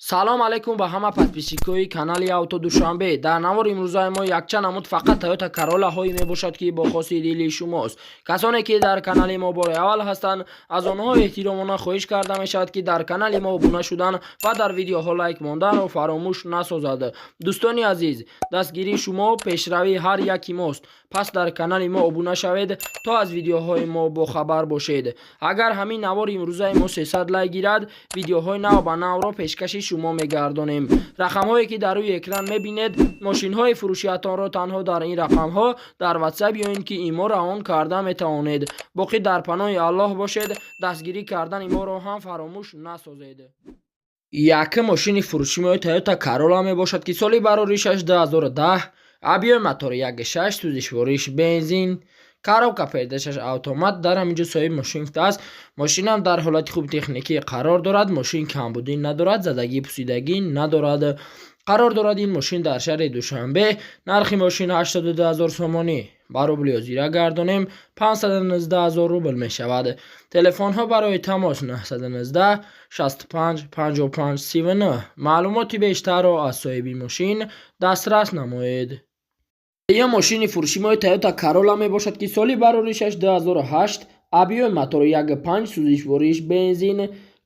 Салом алейкум ба ҳама подписчикои канали Авто Душанбе. Дар навори имрӯзаи мо якчанд намуд фақат Тойота Короллаҳое мебошад, ки бо хоси дили шумост. Касоне ки дар канали мо бори аввал ҳастанд, аз онҳо эҳтиромона хоҳиш карда мешавад, ки дар канали мо обуна шудан ва дар видеоҳо лайк монданро фаромӯш насозад. Дӯстони азиз, дастгирии шумо пешравии ҳар яки мост, пас дар канали мо обуна шавед, то аз видеоҳои мо бохабар бошед. Агар ҳамин навори имрӯзаи мо 300 лайк гирад, видеоҳои нав ба навро пешкаши шумо мегардонем. Рақамҳое ки дар рӯи экран мебинед, мошинҳои фурӯшиятонро танҳо дар ин рақамҳо дар Ватсап ё ин ки имо равон карда метавонед. Боқӣ дар паноҳи Аллоҳ бошед, дастгирӣ кардани моро ҳам фаромӯш насозед. Якум мошини фурӯши мои Тойота Королла мебошад, ки соли бароришаш 2010, объёми мотори 1,6, сӯзишвориш бензин, коробка передачаш автомат. Дар ҳамин ҷо соҳиби мошин гуфтааст, мошинам дар ҳолати хуби техникӣ қарор дорад, мошин камбудӣ надорад, задагӣ, пусидагӣ надорад. Қарор дорад ин мошин дар шаҳри Душанбе. Нархи мошин 82 ҳазор сомонӣ, ба рубли ҳозира гардонем, 519 ҳазор рубл мешавад. Телефонҳо барои тамос 919 65 55 39. Маълумоти бештарро аз соҳиби мошин дастрас намоед. Сеюм мошини фурӯши мои Тойота Королла мебошад, ки соли бароришаш 2008, объёми мотори 1,5, сӯзишвориш бензин,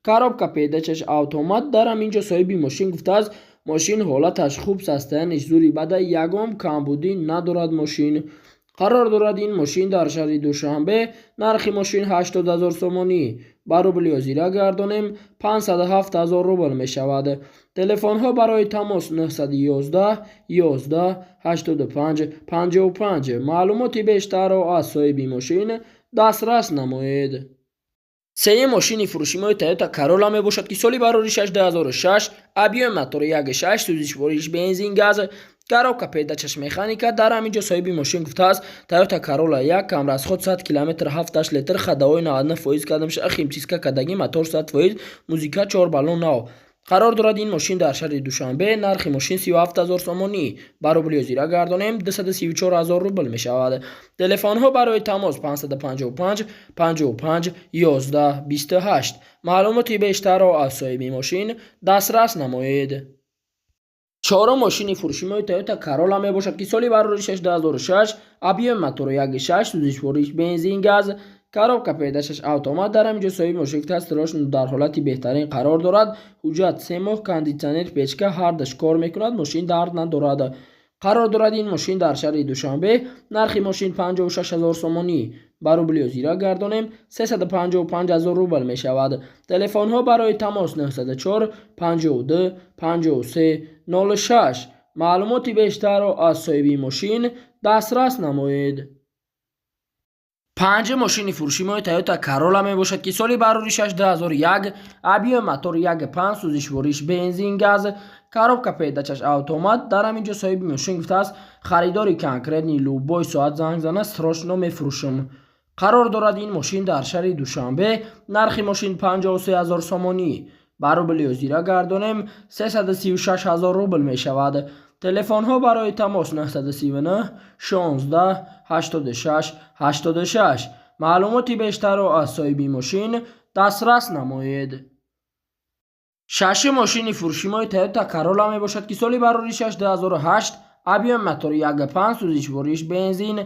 коробка передачаш автомат. Дар ҳамин ҷо соҳиби мошин гуфтааст, мошин ҳолаташ хуб, состояниш зури бада, ягон камбудӣ надорад мошин. Қарор дорад ин мошин дар шаҳри Душанбе. Нархи мошин 80 ҳазор сомонӣ, ба рубли ҳозира гардонем, 507 ҳазор рубл мешавад. Телефонҳо барои тамос 911 11 85 55. Маълумоти бештарро аз соҳиби мошин дастрас намоед. Сеюм мошини фурӯши мои Тойота Королла мебошад, ки соли бароришаш 2006, объёми мотори 1,6, сӯзишвориш бензин, газ, коробка передачаш механика. Дар ҳамин ҷо соҳиби мошин гуфтааст, Тойота Королла 1 камрасход, 100 километр, 7 литр, ходовой 99% кардам, химчистка кардагӣ, мотор 100%, музыка, 4 баллон нав. Қарор дорад ин мошин дар шаҳри Душанбе. Нархи мошин 37 ҳазор сомонӣ, ба рубли ҳозира гардонем, 234 ҳазор рубл мешавад. Телефонҳо барои тамос 555 55 11 28. Маълумоти бештарро аз соҳиби мошин дастрас намоед. Чорум мошини фурӯши мои Тойота Королла мебошад, ки соли бароришаш 2006, объёми мотори 1,6, сӯзишвориш бензин, газ, коробка передачаш автомат. Дар ҳамин ҷо соҳиби мошин гуфтааст, дар ҳолати беҳтарин қарор дорад, ҳуҷҷат 3 моҳ, кондитсионер, печка ҳардаш кор мекунад, мошин дард надорад. Қарор дорад ин мошин дар шаҳри Душанбе. Нархи мошин 56 ҳазор сомонӣ, ба рубли ҳозира гардонем, 355 ҳазор рубл мешавад. Телефонҳо барои тамос 904 52 53 06. Маълумоти бештарро аз соҳиби мошин дастрас намоед. Панҷум мошини фурӯши мои Тойота Королла мебошад, ки соли бароришаш 2001, объёми мотори 1,5, сӯзишвориш бензин, газ, коробка передачаш автомат. Дар ҳамин ҷо соҳиби мошин гуфтааст, харидори конкретный любой соат занг зана, срочно мефурӯшам. Қарор дорад ин мошин дар шаҳри Душанбе. Нархи мошин 53 ҳазор сомонӣ, ба рубли ҳозира гардонем, 336 ҳазор рубл мешавад. Телефонҳо барои тамос 939 16 86 86. Маълумоти бештарро аз соҳиби мошин дастрас намоед. Шашум мошини фурӯши мои Тойота Королла мебошад, ки соли бароришаш 2008, объёми мотори 1,5, сӯзишвориш бензин,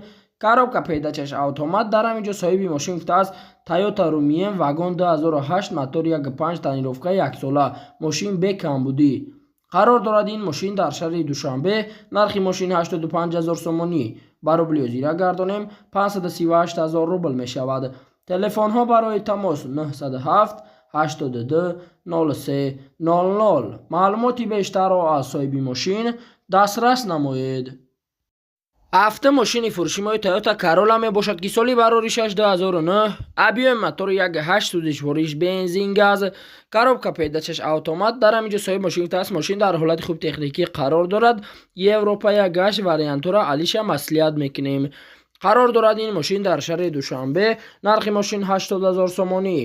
коробка передачаш автомат. Дар ҳамин ҷо соҳиби мошин гуфтааст, Тойота Румиен Вагон 2008, мотор 1,5, тонировка яксола, мошин бе камбудӣ. Қарор дорад ин мошин дар шаҳри Душанбе. Нархи мошин 85 ҳазор сомонӣ, ба рубли ҳозира гардонем, 538 ҳазор рубл мешавад. Телефонҳо барои тамос 907 82 03 00. Маълумоти бештарро аз соҳиби мошин дастрас намоед. Ҳафтум мошини фурӯши мои Тойота Королла мебошад, ки соли бароришаш 2009, объёми мотори 1,8, сӯзишвориш бензин, газ, коробка передачаш автомат. Дар ҳамин ҷо соҳиби мошин гуфтааст, мошин дар ҳолати хуб техникӣ қарор дорад, Европа 1,8 вариантҳоро алиша маслиҳат мекунем. Қарор дорад ин мошин дар шаҳри Душанбе. Нархи мошин 80 ҳазор сомонӣ,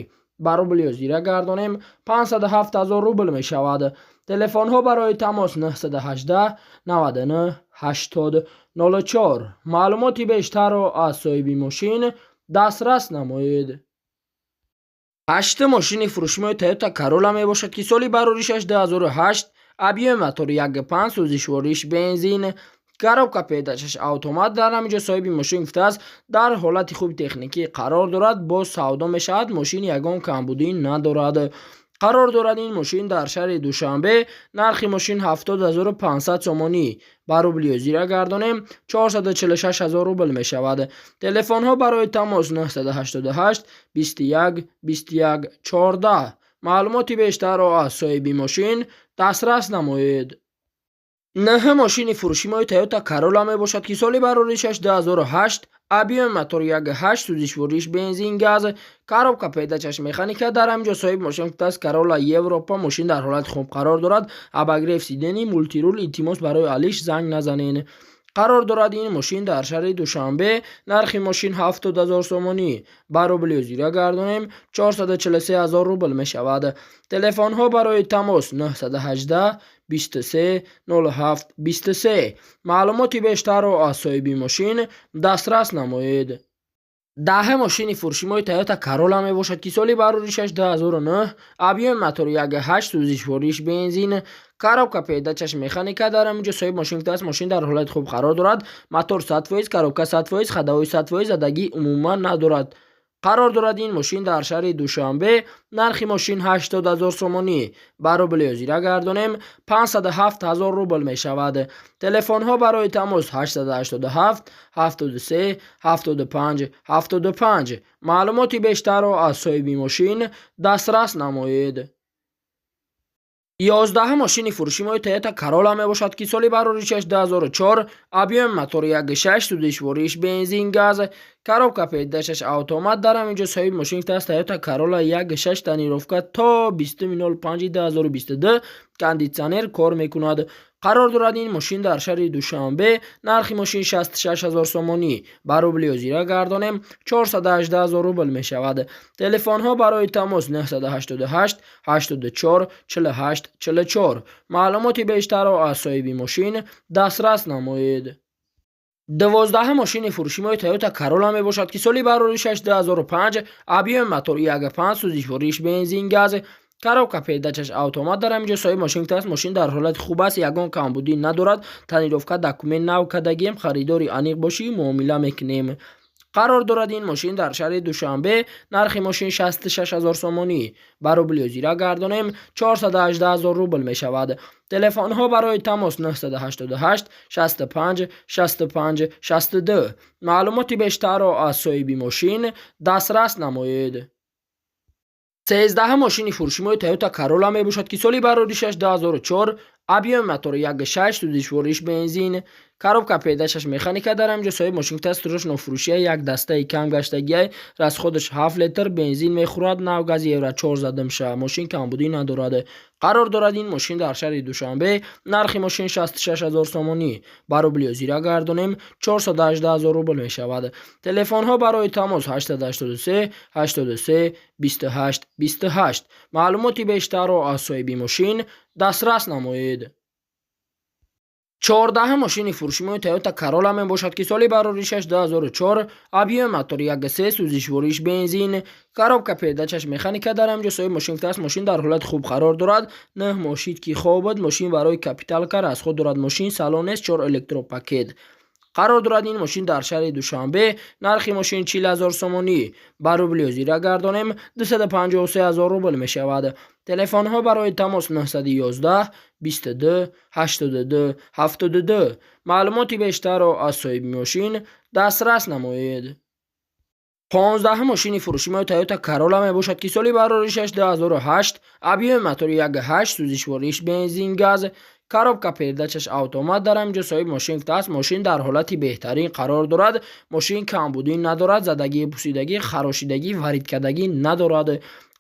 ба рубли ҳозира гардонем, 507 ҳазор рубл мешавад. Телефонҳо барои тамос 918 99 80 04. Маълумоти бештарро аз соҳиби мошин дастрас намоед. Ҳаштум мошини фурӯшимои Toyota Corolla мебошад, ки соли бароришаш 2008, объёми мотори 1,5, сӯзишвориш бензин, коробка передачаш автомат. Дар ҳамин ҷо соҳиби мошин гуфтааст, дар ҳолати хуби техникӣ қарор дорад, боз савдо мешавад, мошин ягон камбудӣ надорад. Қарор дорад ин мошин дар шаҳри Душанбе. Нархи мошин 70 500 сомонӣ, ба рубли ҳозира гардонем, 446 ҳазор рубл мешавад. Телефонҳо барои тамос 988 21 21 14. Маълумоти бештарро аз соҳиби мошин дастрас намоед. Нӯҳум мошини фурӯшимои Toyota Corolla мебошад, ки соли бароришаш 2008, объёми мотор 1,8, сӯзишвориш бензин, газ, коробка передачаш механика. Дар ҳамин ҷо соҳиби мошин гуфтааст, Corolla Европа, мошин дар ҳолати хуб қарор дорад, обогрев сидений, мультируль, илтимос, барои алиш занг назанед. Қарор дорад ин мошин дар шаҳри Душанбе. Нархи мошин 70 000 сомонӣ, ба рубли ҳозира гардонем, 443 ҳазор рубл мешавад. Телефонҳо барои тамос 918 23 07 23. Маълумоти бештарро аз соҳиби мошин дастрас намоед. Даҳум мошини фурӯшимои Toyota Corolla мебошад, ки соли бароришаш 2009, объёми мотори 1,8, сӯзишвориш бензин, коробка передачаш механика. Дар ҳамин ҷо соҳиби мошин гуфтааст, мошин дар ҳолати хуб қарор дорад, мотор 100%, коробка 100%, ходовой 100%, задагӣ умуман надорад. Қарор дорад ин мошин дар шаҳри Душанбе. Нархи мошин 80 000 сомонӣ, ба рубли ҳозира гардонем, 507 ҳазор рубл мешавад. Телефонҳо барои тамос 887 73 75 75. Маълумоти бештарро аз соҳиби мошин дастрас намоед. 11-ум мошини фурӯшимои Toyota Corolla мебошад, ки соли бароришаш 2004, объёми мотори 1,6, сӯзишвориш бензин, газ, коробка передачаш автомат. Дар ҳамин ҷо соҳиби мошин гуфтааст, Toyota Corolla 1,6, тонировка то 20.05.2022, кондитсионер кор мекунад. Қарор дорад ин мошин дар шаҳри Душанбе. Нархи мошин 66 ҳазор сомонӣ, ба рубли ҳозира гардонем, 418 ҳазор рубл мешавад. Телефонҳо барои тамос 988 84 48 44. Маълумоти бештарро аз соҳиби мошин дастрас намоед. 12-ум мошини фурӯшимои Toyota Corolla мебошад, ки соли бароришаш 2005, объёми мотор 1,5, сӯзишвориш бензин, газ, коробка передачаш автомат. Дар ҳамин ҷо соҳиби мошин гуфтааст, мошин дар ҳолати хуб аст, ягон камбудӣ надорад, тонировка, документ нав кардагием, харидори аниқ бошӣ, муомила мекунем. Қарор дорад ин мошин дар шаҳри Душанбе. Нархи мошин 66 ҳазор сомонӣ, ба рубли ҳозира гардонем, 418 ҳазор рубл мешавад. Телефонҳо барои тамос 988 65 65 62. Маълумоти бештарро аз соҳиби мошин дастрас намоед. 13-ум мошини фурӯшимои Toyota Corolla мебошад, ки соли бароришаш 2004, объёми мотори 1,6, сӯзишвориш бензин, коробка передачаш механика. Дар ҳамин ҷо соҳиби мошин гуфтааст, срочно фурӯшия, як дастаи кам гаштагиай, расходаш 7 литр бензин мехӯрад, нав гази Евро 4 задамша, мошин камбудӣ надорад. Қарор дорад ин мошин дар шаҳри Душанбе. Нархи мошин 66 ҳазор сомонӣ, ба рубли ҳозира гардонем, 418 ҳазор рубл мешавад. Телефонҳо барои тамос 883 83 28 28. Маълумоти бештарро аз соҳиби мошин дастрас намоед. 14-ум мошини фурӯшимои Toyota Corolla мебошад, ки соли бароришаш 2004, объёми мотори 1,3, сӯзишвориш бензин, коробка передачаш механика. Дар ҳамин ҷо соҳиби мошин гуфтааст, мошин дар ҳолати хуб қарор дорад, 9 моҳ шид, ки хоб буд, мошин барои капиталка расход дорад, мошин салон нест, чор электропакет. Қарор дорад ин мошин дар шаҳри Душанбе. Нархи мошин 40 000 сомонӣ, ба рубли ҳозира гардонем, 253 ҳазор рубл мешавад. Телефонҳо барои тамос 911 22 82 72. Маълумоти бештарро аз соҳиби мошин дастрас намоед. 15-ум мошини фурӯшимои Toyota Corolla мебошад, ки соли бароришаш 2008, объёми мотори 1,8, сӯзишвориш бензин, газ, коробка передачаш автомат. Дар ҳамин ҷо соҳиби мошин гуфтааст, мошин дар ҳолати беҳтарин қарор дорад, мошин камбудӣ надорад, задагӣ, пусидагӣ, харошидагӣ, варидкардагӣ надорад.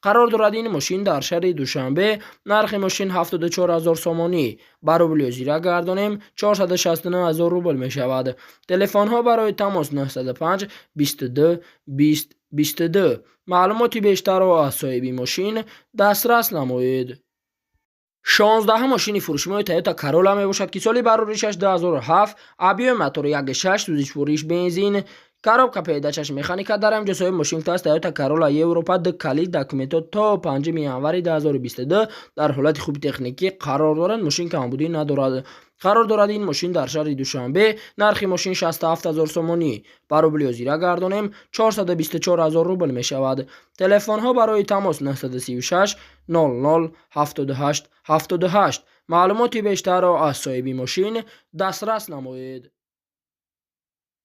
Қарор дорад ин мошин дар шаҳри Душанбе. Нархи мошин 74 ҳазор сомонӣ, ба рубли ҳозира гардонем, 469 ҳазор рубл мешавад. Телефонҳо барои тамос 905 22 20 22. Маълумоти бештарро аз соҳиби мошин дастрас намоед. 16-ум мошини фурӯшимои Toyota Corolla мебошад, ки соли бароришаш 2007, объёми мотори 1,6, сӯзишвориш бензин. Коробка передачаш механика. Дар ҳамҷо соҳиби мошин гуфтааст, Toyota Corolla Европа, ду калид, документҳо то 5 январи 2022 дар ҳолати хуби техникӣ қарор доранд, мошин камбудӣ надорад. Қарор дорад ин мошин дар шаҳри Душанбе. Нархи мошин 67 000 сомонӣ, ба рубли ҳозира гардонем, 424 000 рубл мешавад. Телефонҳо барои тамос: 936 00 78 78. Маълумоти бештарро аз соҳиби мошин дастрас намоед.